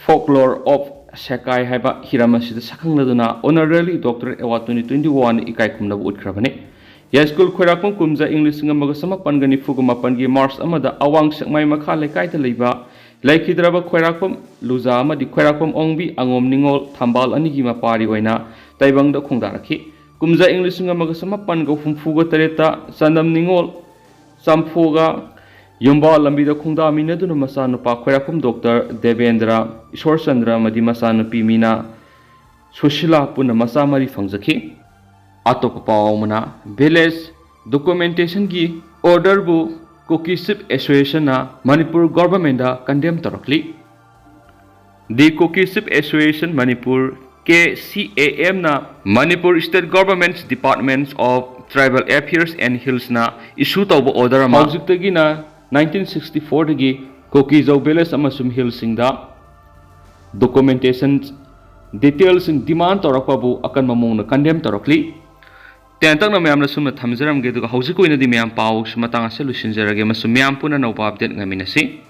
Folklore of Sakai ꯍꯥꯏꯕ ꯍꯤꯔꯝ ꯑꯁꯤꯗ ꯁꯛꯈꯪꯂꯗꯨꯅ Honorary Doctorate Award twenty twenty-one ꯏꯀꯥꯏ ꯈꯨꯝꯅꯕ ꯎꯠꯈ꯭ꯔꯕꯅꯤ꯫ ꯌꯥꯏꯁ꯭ꯀꯨꯜ ꯈ꯭ꯋꯥꯏꯔꯥꯛꯄꯝ ꯀꯨꯝꯖꯥ ꯏꯪ ꯂꯤꯁꯤꯡ ꯑꯃꯒ ꯆꯃꯥꯄꯟꯒ ꯅꯤꯐꯨꯒ ꯃꯥꯄꯟꯒꯤ ꯃꯥꯔꯆ ꯑꯃꯗ ꯑꯋꯥꯡ ꯁꯦꯛꯃꯥꯏ ꯃꯈꯥ ꯂꯩꯀꯥꯏꯗ ꯂꯩꯕ ꯂꯩꯈꯤꯗ꯭ꯔꯕ ꯈ꯭ꯋꯥꯏꯔꯥꯛꯄꯝ ꯂꯨꯖꯥ ꯑꯃꯗꯤ ꯈ꯭ꯋꯥꯏꯔꯥꯛꯄꯝ ꯑꯣꯡꯕꯤ ꯑꯉꯣꯝ ꯅꯤꯉꯣꯜ ꯊꯝꯕꯥꯜ ꯑꯅꯤꯒꯤ ꯃꯄꯥꯔꯤ ꯑꯣꯏꯅ ꯇꯥꯏꯕꯪꯗ ꯈꯣꯡꯗꯥꯔꯛꯈꯤ꯫ ꯀꯨꯝꯖꯥ ꯏꯪ ꯂꯤꯁꯤꯡ ꯑꯃꯒ ꯆꯃꯥꯄꯟꯒ ꯍꯨꯝꯐꯨꯒ ꯇꯔꯦꯠꯇ ꯆꯅꯝ ꯅꯤꯉꯣꯜ ꯆꯝꯐꯨꯒ ꯌꯨꯝꯕꯥ ꯂꯝꯕꯤꯗ ꯈꯣꯡꯗꯥꯃꯤꯟꯅꯗꯨꯅ ꯃꯆꯥꯅꯨꯄꯥ ꯈ꯭ꯋꯥꯏꯔꯥꯛꯄꯝ ꯗꯣꯛꯇꯔ ꯗꯦꯕꯦꯟꯗ꯭ꯔ, ꯏꯁꯣꯔꯆꯟꯗ꯭ꯔ ꯑꯃꯗꯤ ꯃꯆꯥꯅꯨꯄꯤ ꯃꯤꯅꯥ ꯁꯨꯁꯤꯂꯥ ꯄꯨꯟꯅ ꯃꯆꯥ ꯃꯔꯤ ꯐꯪꯖꯈꯤ꯫ ꯑꯇꯣꯞꯄ ꯄꯥꯎ ꯑꯃꯅ, ꯚꯤꯂꯦꯖ ꯗꯣꯀꯨꯃꯦꯟꯇꯦꯁꯟꯒꯤ ꯑꯣꯔꯗꯔꯕꯨ ꯀꯨꯀꯤ ꯆꯤꯐ ꯑꯦꯁꯣꯁꯤꯌꯦꯁꯟꯅ ꯃꯅꯤꯄꯨꯔ ꯒꯣꯚꯔꯟꯃꯦꯟꯗ ꯀꯟꯗꯦꯝ ꯇꯧꯔꯛꯂꯤ꯫ The Kuki chief association Manipur, K C A ꯑꯦꯝꯅ Manipur state government department of tribal affairs and ꯍꯤꯜꯁꯅ ꯏꯁꯨ ꯇꯧꯕ ꯑꯣꯔꯗꯔ ꯑꯃ ꯍꯧꯖꯤꯛꯇꯒꯤꯅ ꯅꯥꯏꯟꯇꯤꯟ ꯁꯤꯛꯁꯇꯤ ꯐꯣꯔꯗꯒꯤ ꯀꯨꯀꯤꯖꯧ ꯚꯤꯂꯦꯖ ꯑꯃꯁꯨꯡ ꯍꯤꯜꯁꯤꯡꯗ ꯗꯣꯀꯨꯃꯦꯟꯇꯦꯁꯟ ꯗꯤꯇꯦꯜꯁꯤꯡ ꯗꯤꯃꯥꯟ ꯇꯧꯔꯛꯄꯕꯨ ꯑꯀꯟꯕ ꯃꯑꯣꯡꯗ ꯀꯟꯗꯦꯝ ꯇꯧꯔꯛꯂꯤ꯫ ꯇꯦꯟꯇꯛꯅ ꯃꯌꯥꯝꯅ ꯁꯨꯝꯅ ꯊꯝꯖꯔꯝꯒꯦ, ꯑꯗꯨꯒ ꯍꯧꯖꯤꯛ ꯑꯣꯏꯅꯗꯤ ꯃꯌꯥꯝ ꯄꯥꯎꯁꯤ ꯃꯇꯥꯡ ꯑꯁꯤꯗ ꯂꯣꯏꯁꯤꯟꯖꯔꯒꯦ ꯑꯃꯁꯨꯡ ꯃꯌꯥꯝ ꯄꯨꯟꯅ ꯑꯅꯧꯕ ꯑꯞꯗꯦꯠ ꯉꯥꯏꯃꯤꯟꯅꯁꯤ꯫